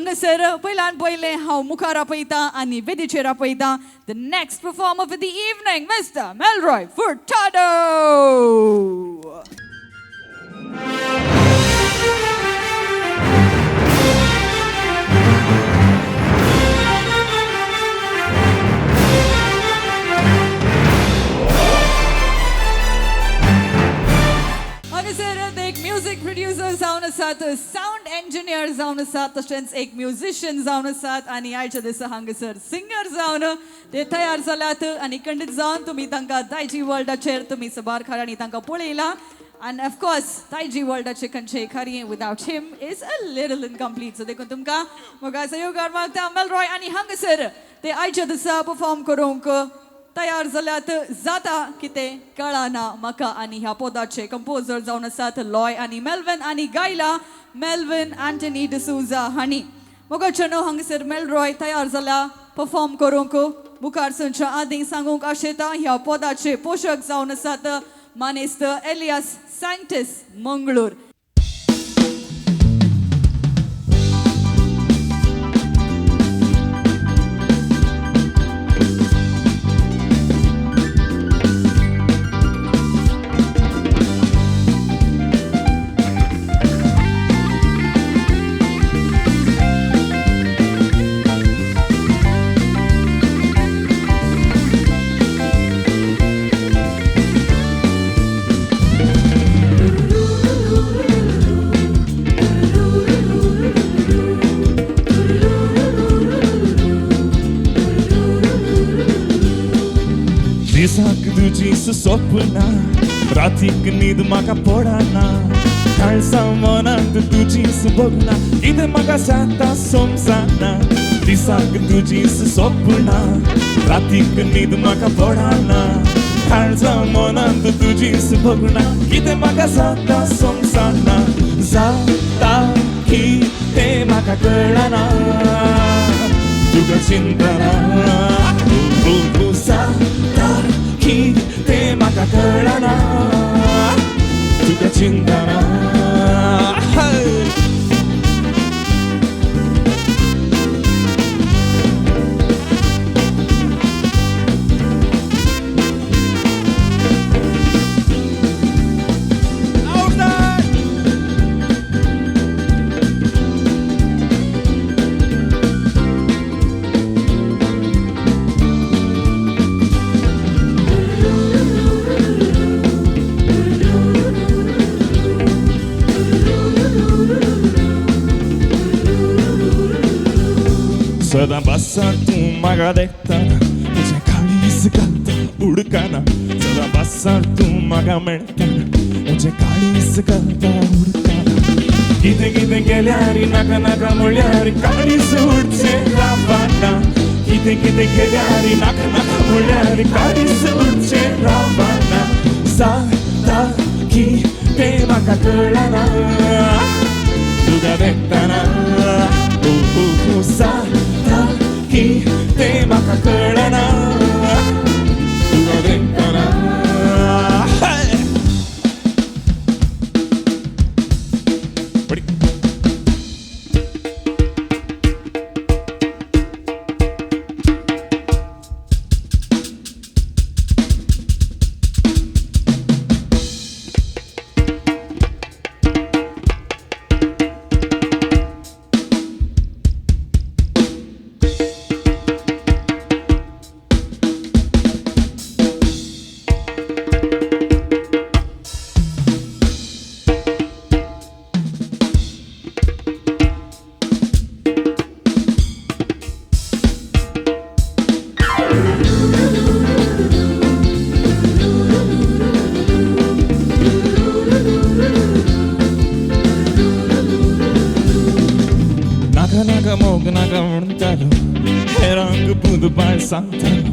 हांगासर पयल्यान पयलें हांव मुखार आपयता आनी वेदीचेर आपयता the next performer for the evening, Mister Melroy Furtado. हांगासर एक म्युझिक प्रोड्युसर जावन आसात, सावंड इंजिनियर जावन आसात, तशेंच एक म्युझिशियन जावन आसात आनी आयच्या दिसा हांगासर सिंगर जावन ते तयार जाल्यात. आनी खंडीत जावन तुमी तांकां दायजी वर्ल्डाचेर तुमी सबार खऱ्यांनी तांकां पळयला. आनी ऑफकोर्स दायजी वर्ल्डाचे खंयचे खरी without him is a little incomplete. So देखून तुमकां म्हाका सहयोगार मागता मेलरॉय. आनी हांगासर ते आयच्या दिसा परफॉर्म करूंक तयार जाल्यात, जाता कितें कळना म्हाका. आनी ह्या पदाचे कंपोजर जावन आसात लॉय आनी मेल्विन आनी गायला मेल्विन अँटनी डिसोझा हांणी. मोगाचेनो, हांगासर मेलरॉय तयार जाला परफॉर्म करूंक. मुखार सरच्या आदीं सांगूंक आशेता, ह्या पदाचे पोशक जावन आसात मानेस्त एलियास सँक्टस, मंगळूर. दिसाक तुजी सपना, रातीक न्हीद म्हाका पडना. काळसा मनांत तुजी भोगना, कितें म्हाका जाता समजना. दिसाक तुजी सपना, रातीक न्हीद म्हाका पडना. काळसा मनांत तुजी भोगना, कितें म्हाका जाता समजना. जाता कितें म्हाका कळना, तुका चिंतना. जाता कितें म्हाका कळना, तुका चिंतना. सदां बसार तूं म्हाका देखतना, म्हजें काळीज घालता उडकाना. सदां बसार तूं म्हाका मेळटना, म्हजें काळीज घालता उडकाना. कितें कितें केल्यार, नाका नाका म्हणल्यार, काळीज उडचें रावना. कितें कितें केल्यार, नाका नाका म्हणल्यार, काळीज उडचें रावना. जाता कितें म्हाका कळना, तुका देखतना. जाता कितें म्हाका कळना, तुका देखतना. Ready? नाका नाका मोग नाका म्हणटालो, हेरांक बुदबाळ सांगतालो.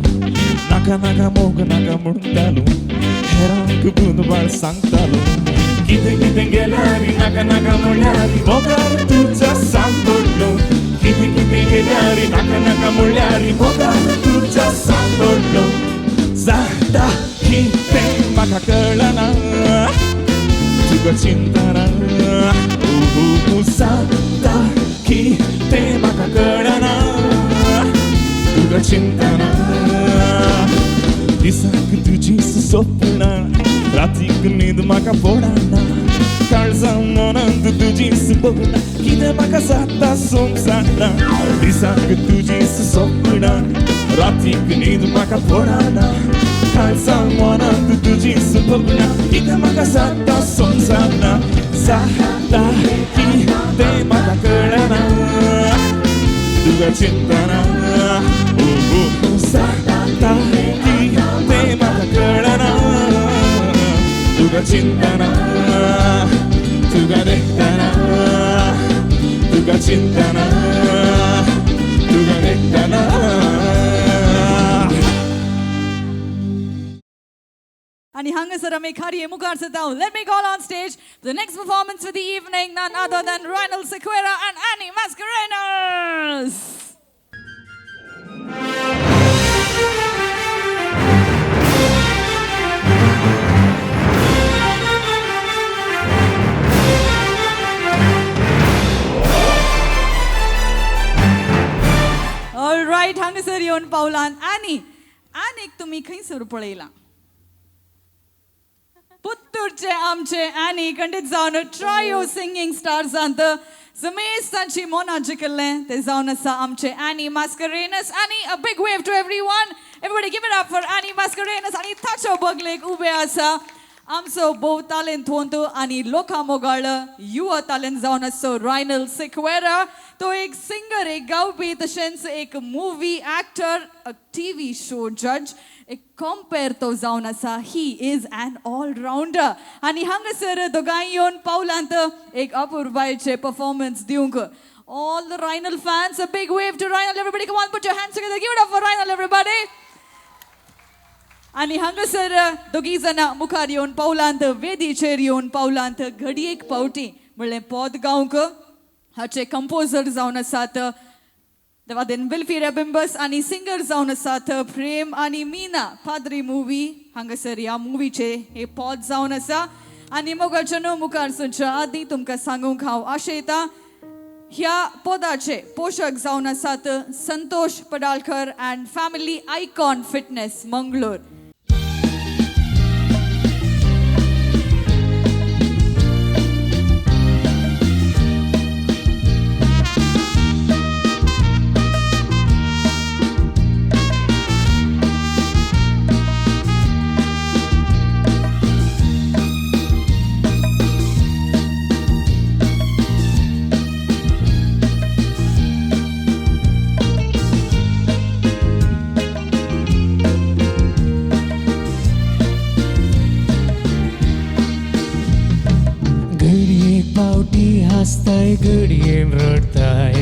नाका नाका मोग नाका म्हणटालो, हेरांक बुदबाळ सांगतालो. कितें कितें गेल्यार, नाका नाका म्हणल्यार, मोगार तुज्या सांगडलो. कितें कितें गेल्यार, नाका नाका म्हणल्यार, मोगार तुज्या सांगडलो. जाता कितें म्हाका कळना, तुका चिंतना. जाता कितें सोपना रातीक न्हीद म्हाका पडना काळजा मनांत तुजीच भोगना कितें म्हाका जाता समजना दिसाक तुजीच सोपना रातीक न्हीद म्हाका पडना काळजा मनांत तुजीच भोगना कितें म्हाका जाता समजना जाता कितें म्हाका कळना तुका चिंतना जाता कितें म्हाका कळना तुका चिंतना तुका देखतना तुका चिंतना तुका देखतना. आनी हांगासर आमी खारये मुखार जाता. Let me call on stage the next performance for the evening, none other than Rynald Sequeira and Annie Mascarenhas. All right, हांगासर येवन पावलान आनी आनीक तुमी खंयसर पळयलां पुत्तूरचे आमचे आनी खंडीत जावन ट्रायो सिंगींग स्टार्सांत जमेस तांची मनां जिखल्लें ते जावन आसा आमचे आनी मास्करेनस. आनी a big wave to everyone. Everybody give it up for Annie Mascarenhas. आनी ताचो बगलेक उबे आसा आमचो भोव तालेंतवंत आनी लोकां मोगाळ युवा तालेंत जावन आसचो रायनल सिक्वेरा. तो एक सिंगर, एक गावपी, तशेंच एक movie actor, TV show जज, एक कंपेर तो जावन आसा. He is an all-rounder. आनी हांगासर दोगांय येवन पावलांत एक अपुरबायचे परफॉर्मन्स दिवंक. All the Rynald fans, a big wave to Rynald. Everybody, come on, put your hands together. Give it up for Rynald, everybody. आनी हांगासर दोगी जाणां मुखार येवन पावलांत, वेदीचेर येवन पावलांत घडयेक पावटी म्हणलें पद गावंक. हाचे कंपोजर जावन आसात देवादेन विल्फी रेबिंबस आनी सिंगर जावन आसात प्रेम आनी मीना. पाद्री मुवी हांगासर ह्या मुवीचे हे पद जावन आसा. आनी मोगाच्यानो मुखार सरच्या आदीं तुमकां सांगूंक हांव आशयतां ह्या पदाचे पोशक जावन आसात Santosh Padalkar and family, Icon Fitness, Mangalore. हासताय घडयेन रडताय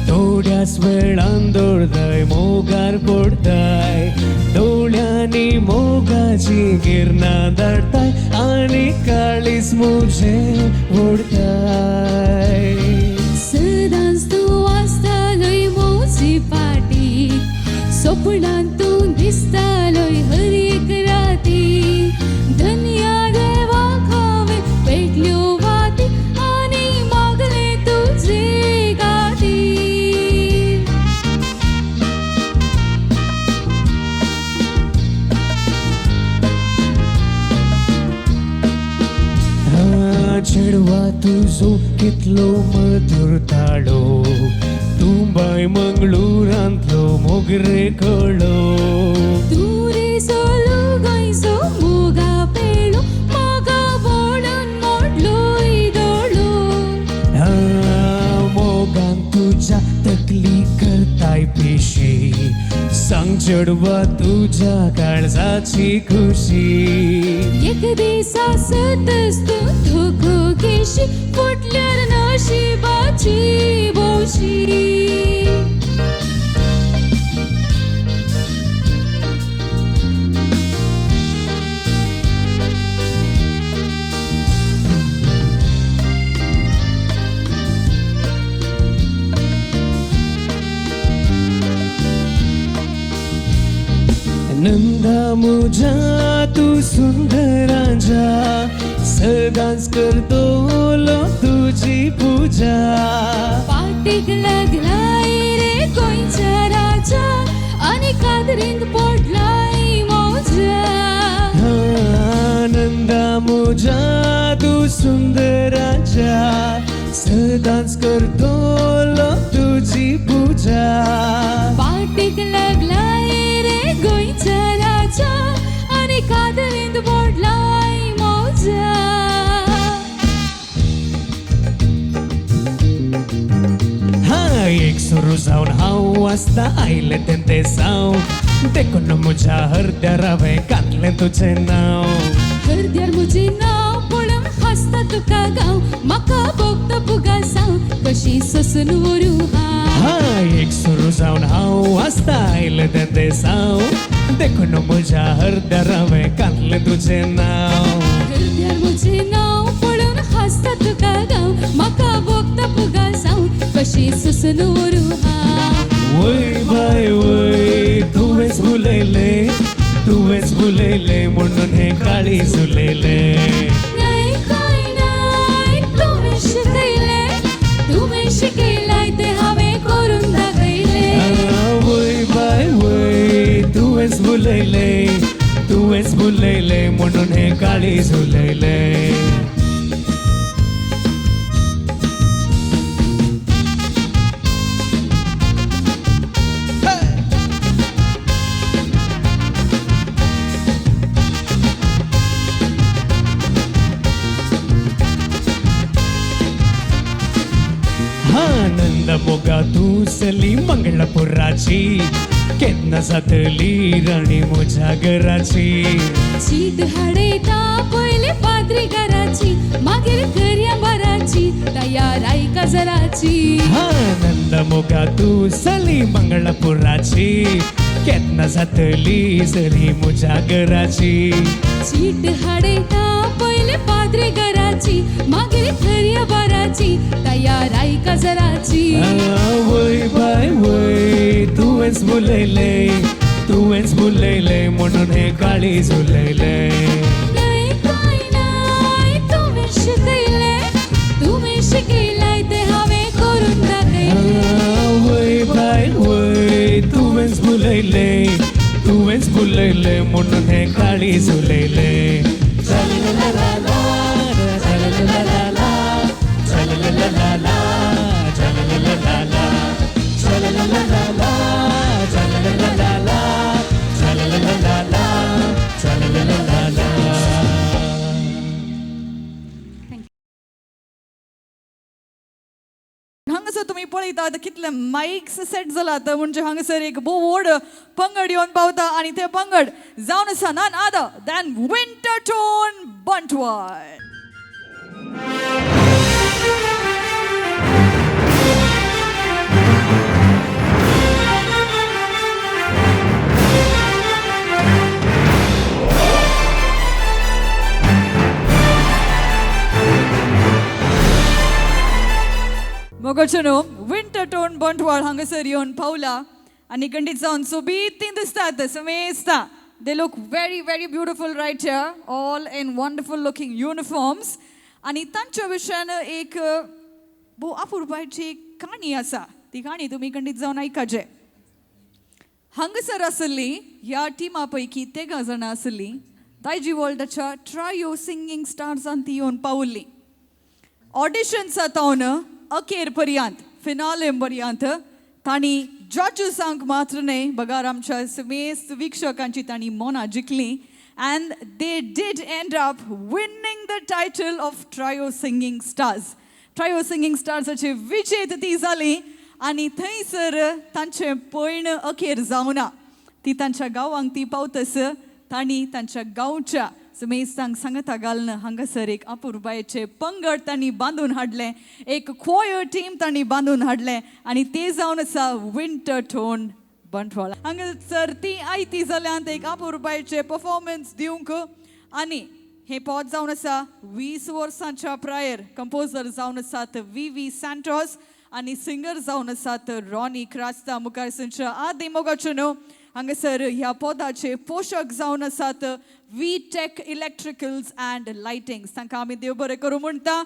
थोड्याच वेळान दवरताय मोगार पडताय दोळ्यांनी मोगाची गिरणां धाडताय आनी काळीज म्हजें ओडताय. सदांच तूं आसतालोय म्हजी फाटी सपनांत तूं दिसतालोय हर एक राती धन्या देवाक हांवें पेटल्यो वाती आनी मागलें तुजे गाती. चेडवा तुजो कितलो मधुर ताळो तूं बाय मंगळूरांतलो मोगरे कळो तूं रे सोलो गोंयचो मोगा पेळो म्हाका बोडून मोडलोय दोळो. मोगान तुज्या तकली करताय पिशी सांग चेडवा तुज्या काळजाची खुशी. एक दिसा सतच तूं धोको घेशी फुटल्यार नशिबाची बोशी. नंदा मुझा तू सुंदरांजा सदांच करतलो तुजी पूजा. पाटीक लागलाय रे गोंयच्या राजा आनी कादरींत पडलाय मोजा. मुझ्या तूं सुंदराच्या सदांच करतलो तुजी पुजा. पाटीक लागलाय रे गोंयच्या राजा आनी कादरींत बोडलाय मौजा. हा एक सुरू जावन हांव वाचता आयलें तें तें साव देखून म्हज्या हरद्यार हांवें घातलें तुजें नांव. हरद्यार म्हजें नांव पळोवन हांसता तुका गांव म्हाका भोगता पुगासांव कशी सोसून व्हरूं हांव. हा एक सुरू जावन हांव वाचता आयलें तें तें साव देखून म्हज्या हरद्यार हांवें घातलें तुजें नांव. हरद्यार म्हजें नांव पळोवन हांसता तुका गांव म्हाका भोगता पुगासांव कशी सोसून व्हरूं हांव. वय बाय वय तुवेंच उलयलें तुवेंच उलयलें म्हणून हें काळीज उलयलें. नाय काय नाय तुवें शिकयलें तुवें शिकयलाय तें हांवें करून दाखयलें. वय बाय वय तुवेंच उलयलें तुवेंच उलयलें म्हणून हें काळीज उलयलें. आनंद मोगा तूं चली मंगळपुराची केन्ना जातली राणी म्हज्या घराची. चीट हाडयता पयले पाद्री घराची मागीर करया बाराची तयार I काजराची. आनंद मोगा तूं चली मंगळपुराची केन्ना जातली चली म्हज्या घराची. चीट हाडयता पयले पाद्री घराची मागीर करया बाराची तयार I काजराची. वय बाय वय तुवेंच उलयलें तुवेंच उलयलें म्हणून हें काळीज उलयलें. नाय काय नाय तुवें शिकयलें तुवें शिकयलाय तें हांवें करून दाखयलें. वय बाय वय तुवेंच उलयलें तुवेंच उलयलें म्हणून हें काळीज उलयलें. हांगासर तुमी पळयतात कितले मायक्स सेट जालात म्हणजे हांगासर एक भोव व्हड पंगड येवन पावता आनी ते पंगड जावन आसा none other than Winter Tone Bantwal. मोगोचनो winter tone Bantwal हांगासर येवन पावला आनी खंडीत जावन सोबीत ती दिसतात समेस्ता. They look very very beautiful right here, all in wonderful looking uniforms. आनी तांच्या विशयान एक भोव अपुरबायची काणी आसा, ती काणी तुमी खंडीत जावन आयकाचे. हांगासर आसली ह्या टिमा पैकी तेगां जाणां आसली दायजी वर्ल्डाच्या ट्रायो सिंगींग स्टार्सान ती येवन पावल्ली. ऑडिशन्स जावन अखेर पर्यंत फिनाले पर्यंत तांणी जजेसांक मात्र न्हय बगार आमच्या समेस्त वीक्षकांची तांणी मनां जिखली and they did end up winning the title of Trio Singing Stars. Trio Singing स्टार्साची विजेत ती जाली आनी थंयसर तांचें पयण अखेर जावना. ती तांच्या गांवांक ती पावतस तांणी तांच्या गांवच्या समेस्तांक सांगता घालून हांगासर एक अपुरबायेचे पंगड तांणी बांदून हाडलें, एक क्वॉयर टीम तांणी बांदून हाडलें आनी ते जावन आसा विंटर टोन बंटवाळ. हांगासर ती आयती जाल्यान एक अपुरबायेचे परफॉर्मन्स दिवंक आनी हे पद जावन आसा 20 वर्सांच्या प्रायर कंपोजर जावन आसात व्ही व्ही सँटोस आनी सिंगर जावन आसात रॉनी क्रास्ता. मुखार संच्या आदी मोगाच्यो न्हू हांगासर ह्या पदाचे पोशक जावन आसात V Tech Electricals and Lightings. तांकां आमी देव बरें करूं म्हणटा.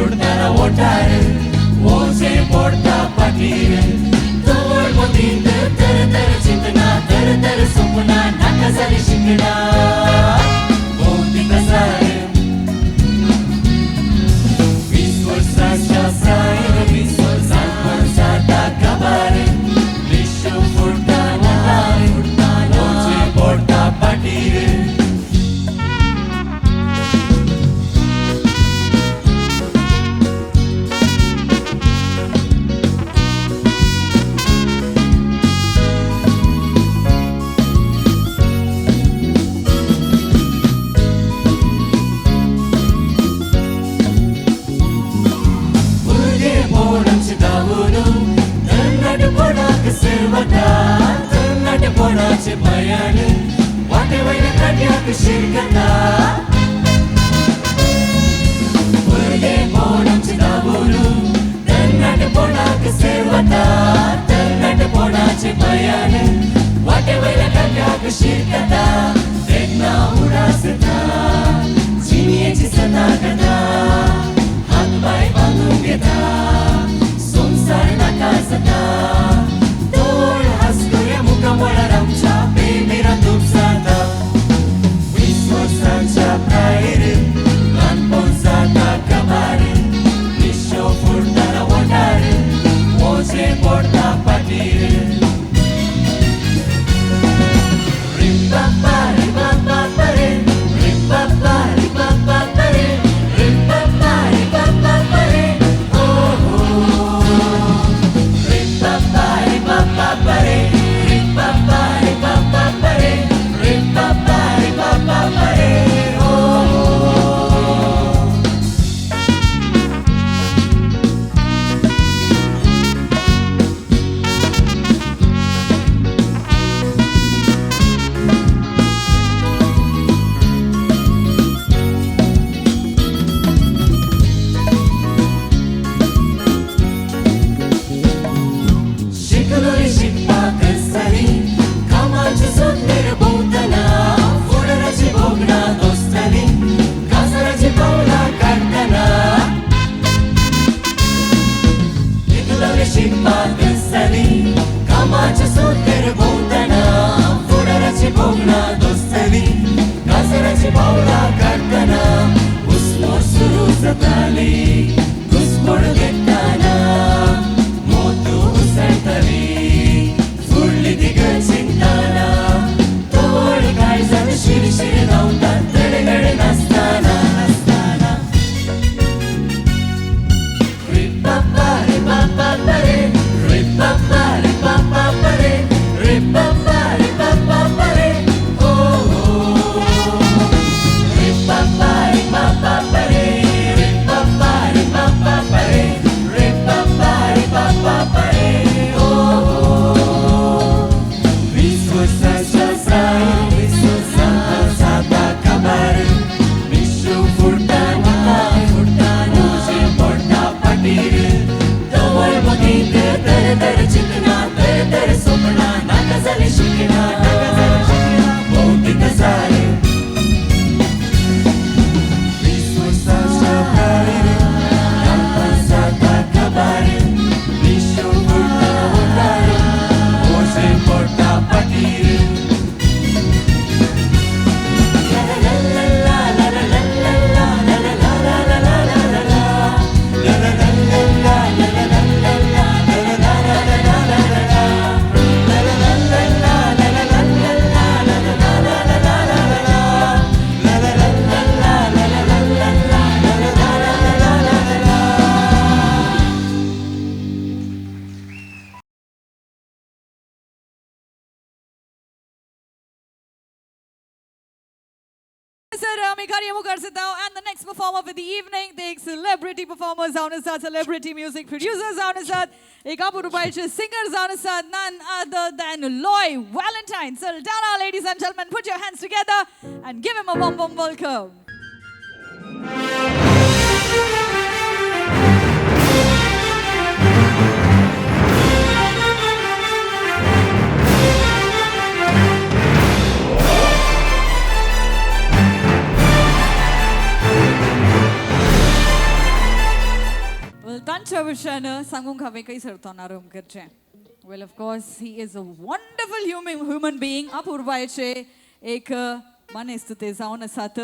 फुडटाना ओठार वोजे पडटा पाटीर तवळ मदींत तर तर चिंतना तर तर सपना नाका जाली शिकना भोंवती कसार 20 वर्सांच्या सायर 20 वर्सां जाता काबार मिशो फुडटाना वोजे पडटा पाटीर. भयान वाटे वयल्या काट्याक शिरकता भुरगेपणाचें दाबून तरणाटेपणाक सेवता तरणाटेपणाचें भयान वाटे वयल्या काट्याक शिरकता तेन्ना उडास येता जिणेची सदा कथा हात पांय बांदून घेता संवसार नाका जाता मुखामळार आमच्या बेमेरा धूप जाता 20 वर्सांच्या प्रायर ल्हानपण जाता काबार मिशो फुडटाना ओठार वोजे पडटा पाटीर. रिपापा रिपापा रे रिपापा रिपापा रे रिपापा रिपापा रे हो हो रिपापा रिपापा रे And the next performer for the evening, the celebrity performers जावन आसात, celebrity music producers जावन आसात, एक अपुरबायचे singers जावन आसात, none other than Loy Valentine. So down, ladies and gentlemen, put your hands together and give him a warm, warm welcome. वेल, तांच्या विशयान सांगूंक हांवें खंयसर तो आरंभ करचें. Well, of course, he is a wonderful human being. अपुर्बायेचे एक मनीस ते जावन आसात.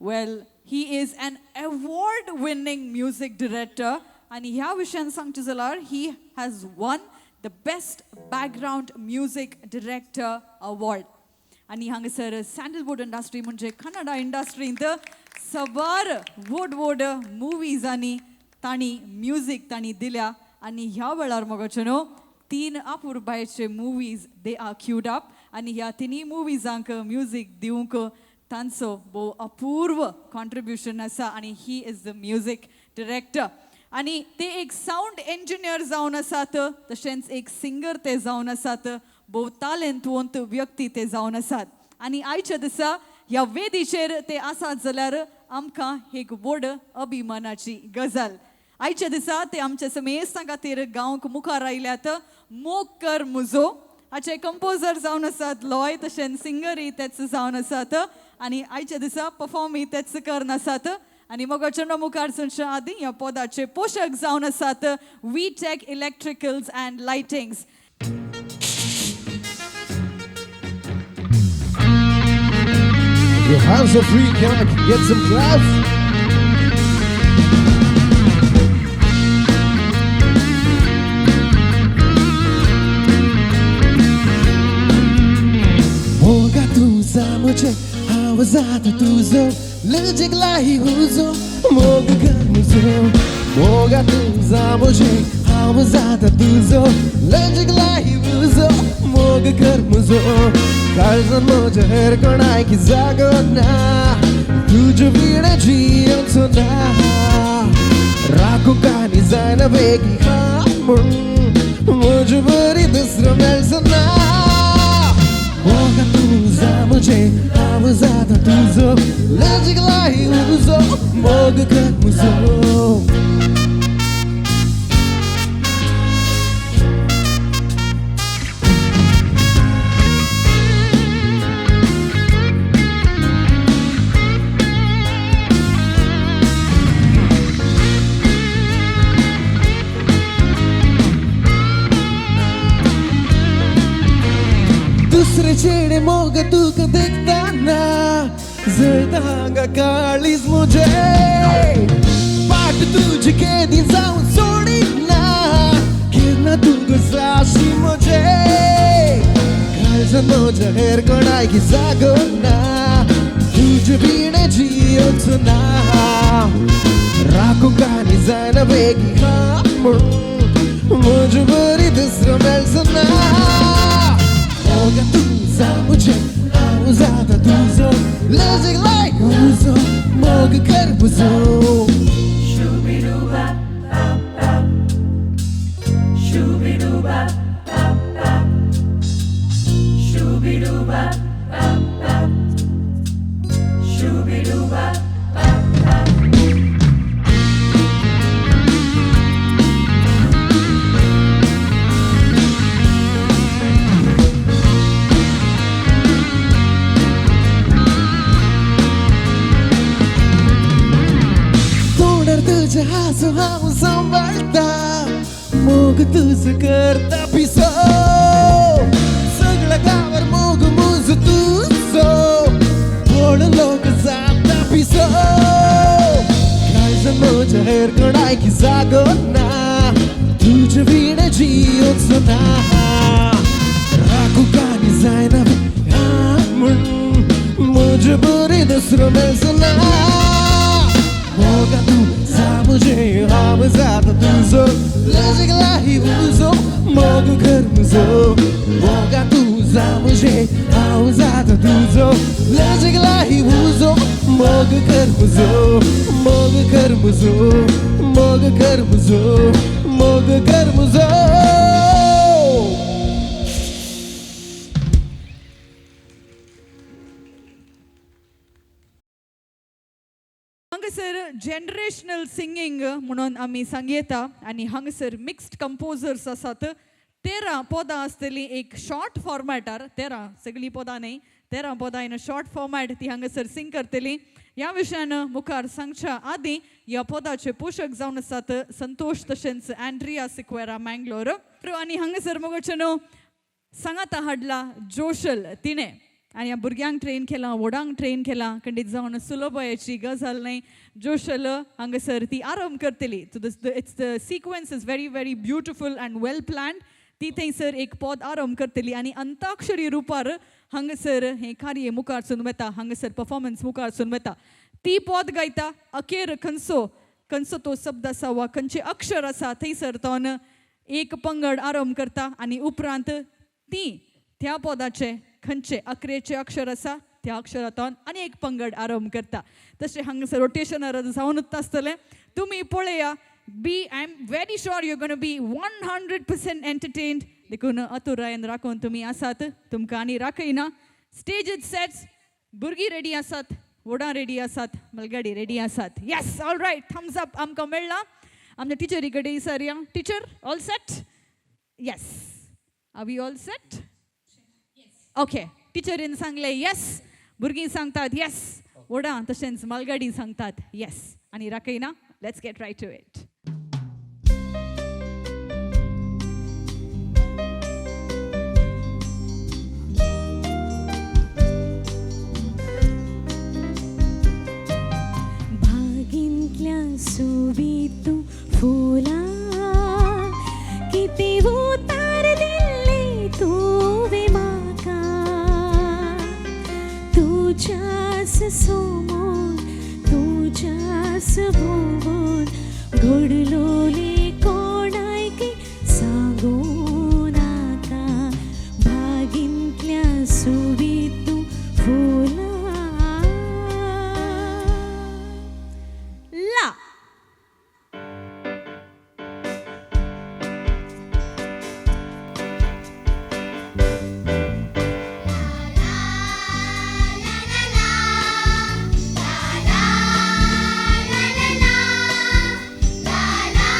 Well, he is an award winning music director आनी ह्या विशयान सांगचें जाल्यार he has won the best background music director award. आनी हांगासर सँडलवूड इंडस्ट्री म्हणजे कन्नडा इंडस्ट्रींत सवार व्हड व्हड मुवीजांनी तांणी म्युजीक तांणी दिल्या. आनी ह्या वेळार मगो न्हू तीन अपुरबायेचे movies, they are queued up आनी ह्या तिनूय मुवीजांक म्युजीक दिवंक तांचो भोव अपूर्व कॉन्ट्रिब्युशन आसा आनी he is the music director. आनी ते एक सावंड इंजिनियर जावन आसात, तशेंच एक सिंगर ते जावन आसात. भोव तालेंतवंत व्यक्ती ते जावन आसात आनी आयच्या दिसा ह्या वेदीचेर ते आसात जाल्यार आमकां एक व्हड अभिमानाची गजाल. आयच्या दिसा ते आमच्या समेस्तां खातीर गावंक मुखार आयल्यात. मोग कर मुजो हाचे कंपोजर जावन आसात लॉय, तशेंच सिंगरय तेच जावन आसात आनी आयच्या दिसा परफॉर्मय तेच करन आसात. आनी मोगाचें मुखार सरच्या आदीं ह्या पदाचे पोशक जावन आसात we take electricals and lightings. Your hands are free, can I get some claps? मोगा तुझा मुझे हांव जाता तुजो, लजीक लाई उजो, मोग कर मुजो. मोगा तुझा मुझे हांव जाता तुजो, लजीक लाई उजो, मोग कर मुजो. काळजान म्हज्या हेर कोणाक जागो ना, तुजे विणे जियोचो ना. राखूंक आनी जायना बेगी म्हूण, म्हजे बरी दुसरो मेळचो ना. मोगा तुझा मुझे हांव जाता तुजो, लजीक लाई उजो, मोग कर मुजो. दुसरे चेडे मोग तुका देखताना जळता हांगा काळीज मुझे. पाट तुजी केदी जावन सोडिना, केन्ना तुका जाशी मुझे. काळजान म्हज्या हेर कोणाक जागो ना, तुजे विणे जियोचो ना. राखूंक आनी जायना बेगी म्हूण, म्हजे बरी दुसरो मेळचो ना. मोगा तुझा मुझे हांव जाता तुजो, लजीक लाई उजो, मोग कर मुजो. Shooby-doo-bap, bap, bap. Shooby-doo-bap, bap, bap. Shooby-doo-bap, bap, bap. Shooby-doo-bap, bap, bap. तोंडार तुझे हासो हांव सांबाळटा, मोग तुजो करता पिसो. सगळ्या गांवार मोग मुजो तुजो, पळोवन लोक जाता पिसो. काळजान म्हज्या हेर कोणाक जागो ना, तुजे विणे जियोचो ना. राखूंक आनी जायना म्हूण, म्हजे बरी दुसरो मेळचो ना. मोगा तुझा मुझे हांव जाता तुजो, लजीक लाई उजो, मोग कर मुजो. मोगा तुझा मुझे हांव जाता तुजो, लजीक लाई उजो, मोग कर मुजो. मोग कर मुजो, मोग कर मुजो, मोग कर मुजो. हांगासर जनरेशनल सिंगींग म्हणून आमी सांगयता आनी हांगासर मिक्स्ड कंपोजर्स आसात. 13 पदां आसतलीं एक शॉर्ट फॉर्मेटार, 13 सगळीं पदां न्हय, 13 पदां इन शॉर्ट फॉर्मेट ती हांगासर सिंग करतली. ह्या विशयान मुखार सांगच्या आदीं ह्या पदाचे पोशक जावन आसात संतोष तशेंच अँड्रिया सिक्वेरा मँगलोर. आनी हांगासर मुगोचे न्हू सांगाता हाडला जोशल तिणें आनी ह्या भुरग्यांक ट्रेन केलां, व्हडांक ट्रेन केलां. खंडीत जावन सुलभयाची गजाल न्हय. जोशल हांगासर ती आरंभ करतली. So it's the sequence is very very beautiful and well planned. ती थंयसर एक पद आरंभ करतली आनी अंताक्षरी रुपार हांगासर हें कार्य मुखार वता, हांगासर परफॉर्मन्स मुखार वता. ती पद गायता, अखेर खंयचो खंयचो तो शब्द आसा वा खंयचे अक्षर आसा थंयसर तोन एक पंगड आरंभ करता आनी उपरांत ती त्या पदाचे खंयचे अकरेचे अक्षर आसा त्या अक्षरांतून आनी एक पंगड आरंभ करता. तशें हांगासर रोटेशनार जावनूच आसतलें. तुमी पळया. Be I am very sure you gonna be 100% entertained. देखून अतुरायन राखून तुमी आसात, तुमकां आनी राखयना. स्टेज is sets, भुरगीं रेडी आसात, व्हडां रेडी आसात, मलगाडी रेडी आसात. Yes, all right, thumbs up आमकां मेळ्ळा. आमच्या टिचरी कडेन विचारया. Teacher, all set? Yes, are we all set? Okay, टिचरीन सांगलें येस, भुरगीं सांगतात येस, व्हडां तशेंच मालगाडी सांगतात येस. आनी राखयना, let's get right to it. बागेंतल्या सोबीत तूं फुलां कितें उतार दिल्लें तुवें म्हाका, तुज्याच समोर तुज्याच भोंवन घडलोलें कोणायक सांगूं नाका. बागेंतल्या सोबीत तूं फुलां. ला. La la la la.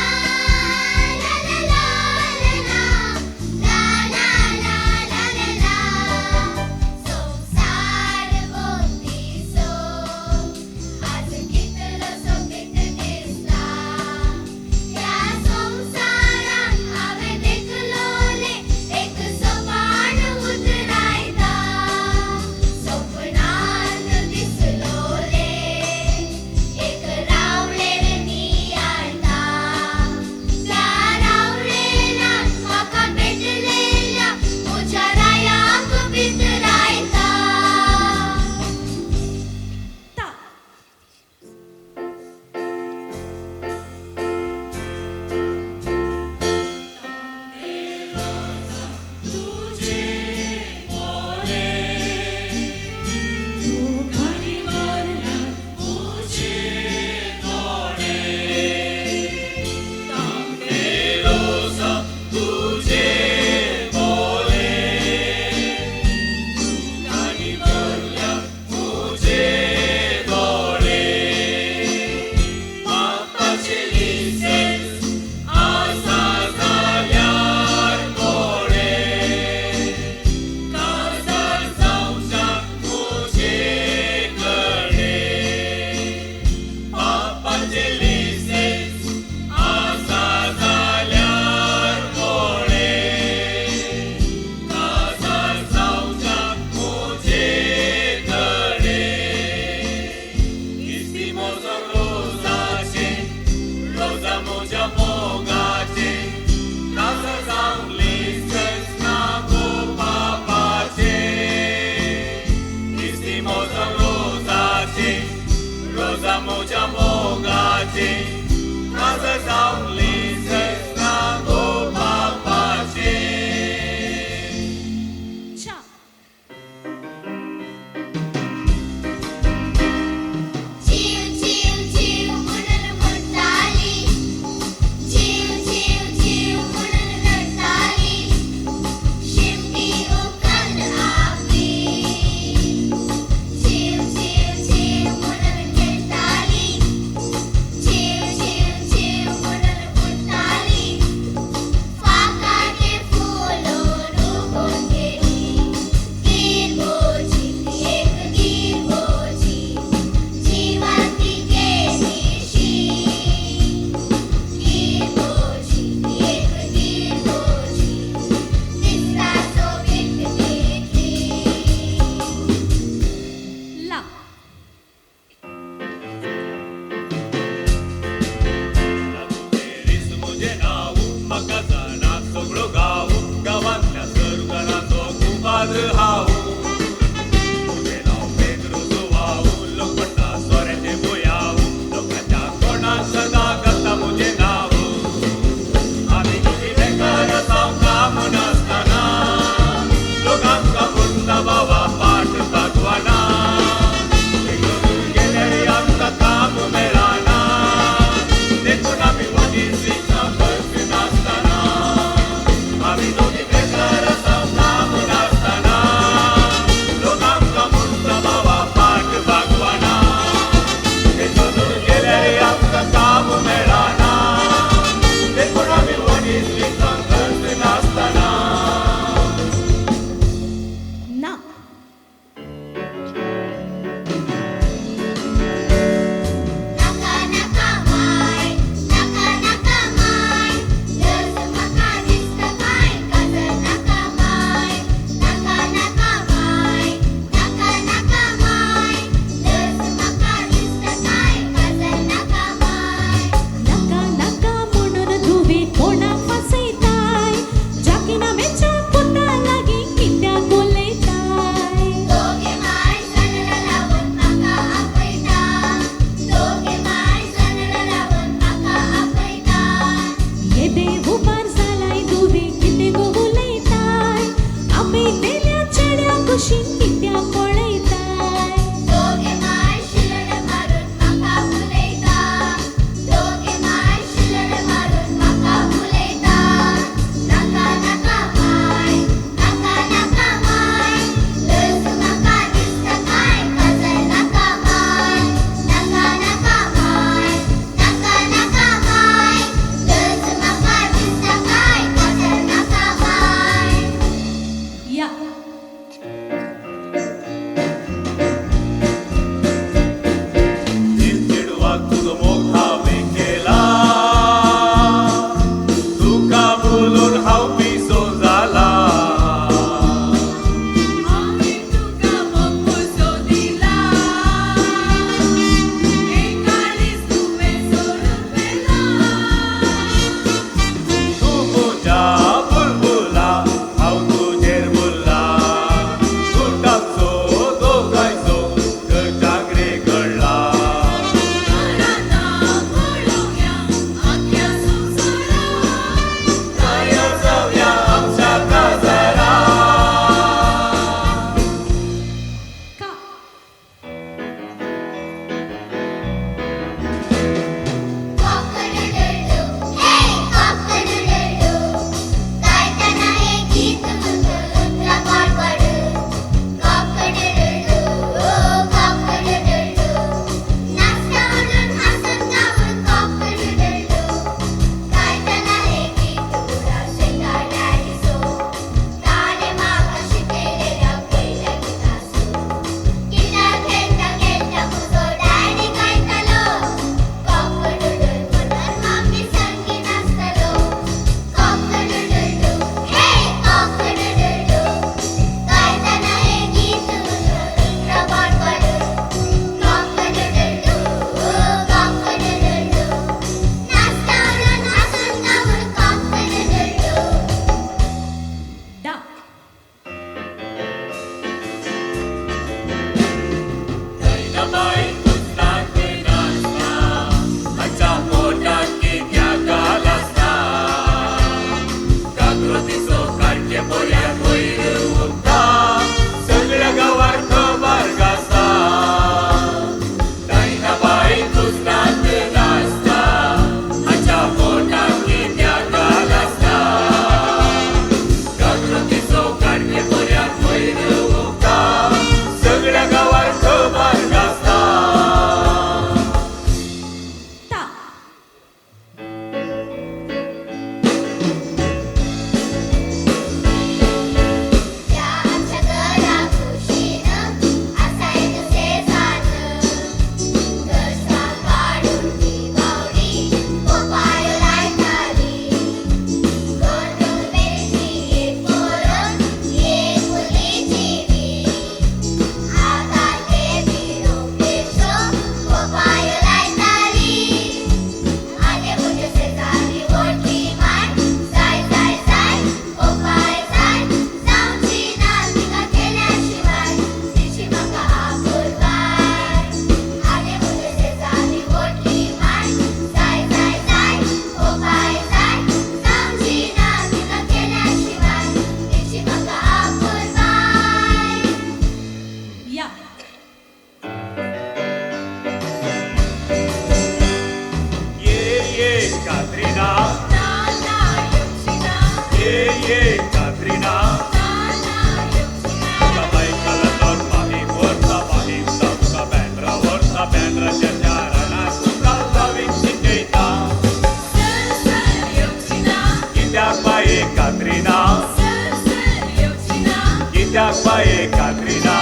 बाये कात्रिना.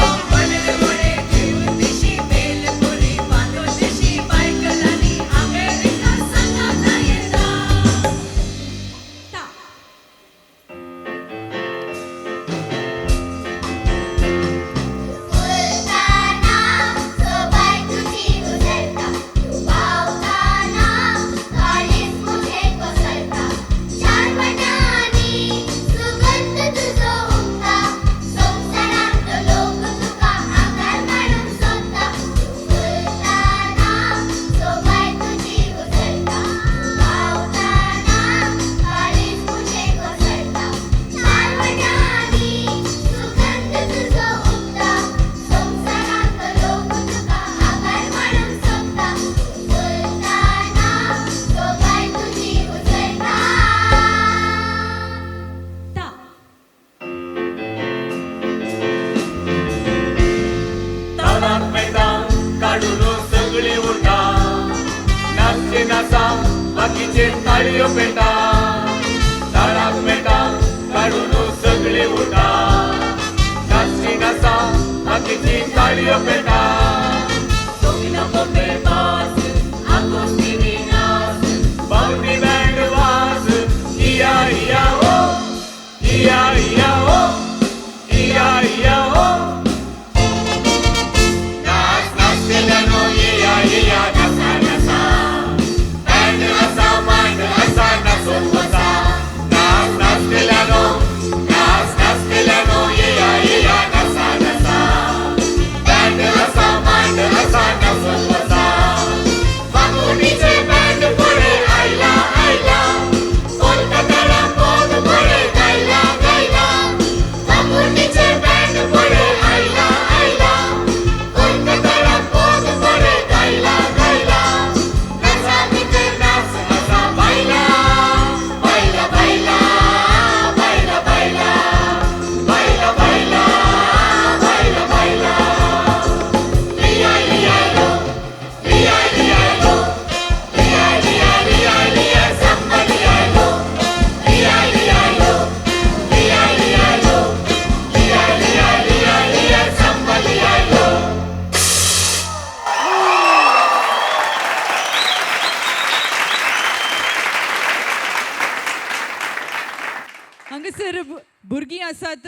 हांगासर भुरगीं आसात,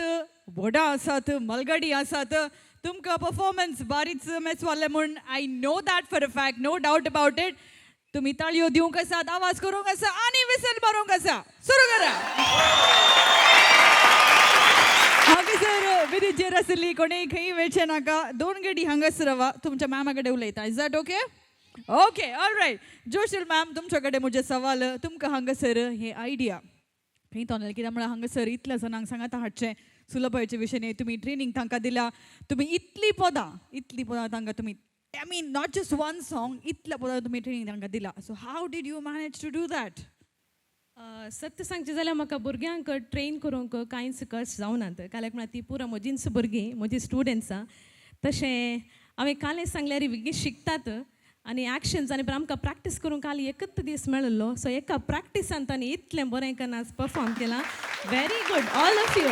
व्हडां आसात, मलगाडी आसात. तुमकां परफॉर्मन्स बारीच मेचवाले म्हूण I know that for a fact, no doubt about it. तुमी ताळयो दिवंक आसात, आवाज करूंक आसा आनी विसल मारूंक आसा. सुरू करा. हांगासर विधीचेर आसली कोणीय खंय वेचें नाका, दोन गडी हांगासर रावा, तुमच्या मॅमा कडेन उलयता. Is that okay? Okay, all right. Joshil ma'am, तुमच्या कडेन म्हजें सवाल, तुमकां हांगासर हे आयडिया खंय तोंडलें? कित्याक म्हळ्यार हांगासर इतल्या जाणांक सांगाता हाडचें सुलभायचे विशय न्ही. तुमी ट्रेनींग तांकां दिल्या, तुमी इतलीं पदां, इतलीं पदां तांकां तुमी, I mean not just one song, इतल्या पदां तुमी ट्रेनींग तांकां दिला. So how did you manage to do that? सत्य सांगचें जाल्यार म्हाका भुरग्यांक ट्रेन करूंक कांयच कश्ट जावनात, काल्याक म्हळ्यार ती पुरा म्हजींच भुरगीं, म्हजी स्टुडंट्सां. तशें हांवें कालें सांगल्यार बेगीन शिकतात आनी एक्शन्स आनी आमकां प्रॅक्टीस करूंक काल एकच दीस मेळिल्लो. सो एका प्रॅक्टिसान तांणी इतलें बरें करून आज परफॉर्म केलां. Very good all of you.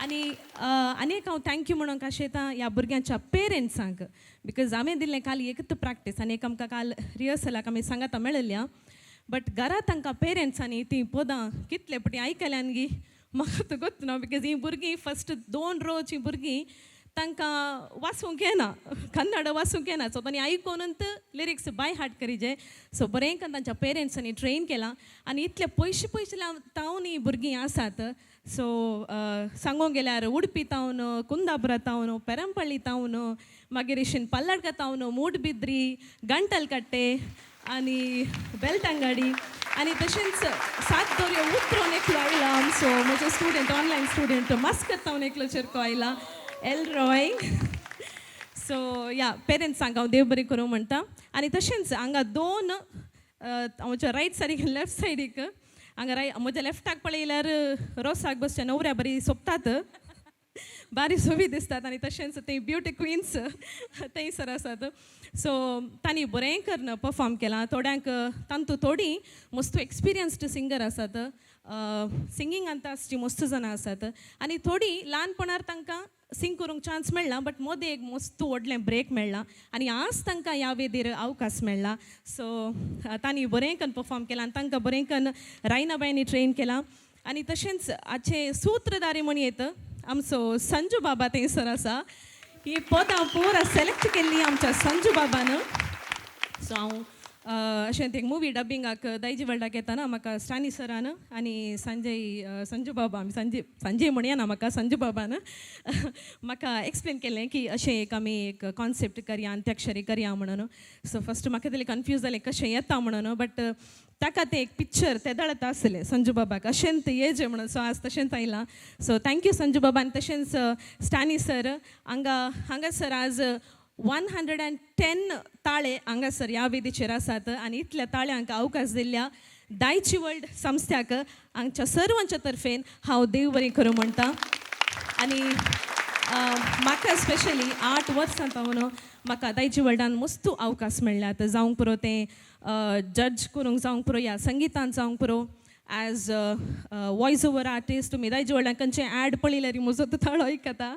आनी आनी एक हांव thank you म्हणूंक आशेता ह्या भुरग्यांच्या पेरंट्सांक, because हांवें दिल्लें काल एकच प्रॅक्टीस आनी एक आमकां काल रिहर्सलाक आमी सांगाता मेळिल्ल्या, बट घरा तांकां पेरंट्सांनी तीं पदां कितले पटी आयकल्यान गी म्हाका तर गोत्त ना, because हीं भुरगीं फस्ट दोन रोची भुरगीं तांकां वाचूंक येना, कन्नड वाचूंक येना. सो तांणी आयकूनच लिरिक्स बाय हार्ट करीजे. सो बरें करून तांच्या पेरंट्सांनी ट्रेन केलां आनी इतले पयशे पयशे तावन हीं भुरगीं आसात. सो सांगूंक गेल्यार उडपी तावन, कुंदापुरा तावन, पेरंपल्ली तावन, मागीर इशीन पल्लडका तावन, मूडबिद्री, गंटलकट्टे आनी बेलटंगाडी आनी तशेंच सात दर्यो उतरून एकलो आयला. सो म्हजो स्टुडंट, ऑनलायन स्टुडंट मस्कत तावन एकलो चेरको आयला, एल रॉय. सो या पेरंट्सांक हांव देव बरें करूं म्हणटा. आनी तशेंच हांगा दोन म्हज्या रायट सायडीक लेफ्ट सायडीक, हांगा राय म्हज्या लेफ्टाक पळयल्यार रोसाक बसच्या नवऱ्या बरी सोपतात. बारी सोबीत दिसतात आनी तशेंच ते ब्युटी क्विन्स थंयसर आसात. सो तांणी बरें करून परफॉर्म केलां. थोड्यांक तांतू थोडीं मस्त एक्सपिरियन्स्ड सिंगर आसात, सिंगिंगान आसची मस्त जाणां आसात आनी थोडीं ल्हानपणार तांकां सिंग करूंक चान्स मेळ्ळा, बट मदें एक मस्त व्हडलें ब्रेक मेळ्ळा आनी आज तांकां ह्या वेदीर अवकाश मेळ्ळा. सो तांणी बरें करून परफॉर्म केलां आनी तांकां बरें करून रायनाबायनी ट्रेन केलां. आनी तशेंच हाचे सूत्रधारी म्हण येत आमचो संजू बाबा थंयसर आसा. ही पदां पुरा सिलेक्ट केल्ली आमच्या संजू बाबान. सो हांव अशें एक मुवी डबिंगाक दायजी वर्ल्डाक येताना म्हाका स्टानी सरान आनी संजय संजू बाबा, आमी संजय संजय म्हणया ना म्हाका, संजू बाबान म्हाका एक्सप्लेन केलें की अशें एक आमी एक कॉन्सेप्ट करया, अंत्याक्षरी करया म्हणून. सो फस्ट म्हाका तितलें कन्फ्यूज जालें कशें येता म्हणून, बट ताका तें एक पिक्चर ते दळत आसलें संजू बाबाक अशेंच येजें म्हणून. सो आज तशेंच आयलां. सो thank you Sanju बाबा. आनी तशेंच स्टानी सर हांगा हांगासर आज 110 ताळे हांगासर ह्या वेदीचेर आसात आनी इतल्या ताळ्यांक अवकाश दिल्ल्या दायची वर्ल्ड संस्थ्याक हांगच्या सर्वांच्या तर्फेन हांव देव बरें करूं म्हणटा. आनी म्हाका स्पेशली 8 वर्सां पावन म्हाका दायजी वर्ल्डान मस्त अवकाश मेळ्ळ्यात, जावंक पुरो तें जज करूंक जावंक पुरो या संगितान जावंक पुरो एज वॉयस ओवर आर्टिस्ट. तुमी दायजी वर्ल्डान खंयचें एड पळयल्यार म्हजो तो ताळो आयकता.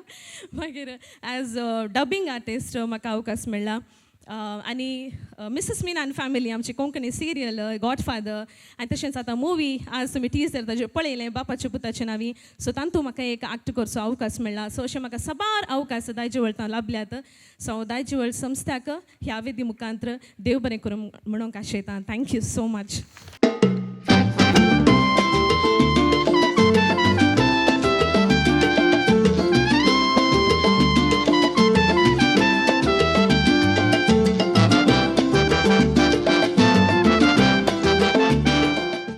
मागीर एज डबिंग आर्टिस्ट म्हाका अवकाश मेळ्ळा. आनी मिसेस मीना आनी फॅमिली आमची कोंकणी सिरियल गॉडफादर आनी तशेंच आतां मुवी आज तुमी टिजर ताजेर पळयलें बापाचे पुताचे नावी, सो तातूंत म्हाका एक एक्ट करचो अवकाश मेळ्ळा. सो अशें म्हाका साबार अवकाश दायजी वर्ल्डान लाभल्यात. सो हांव दायजी वर्ल्ड संस्थ्याक ह्या विधी मुखांत्र देव बरें करूं म्हणूंक आशेता. Thank you so much.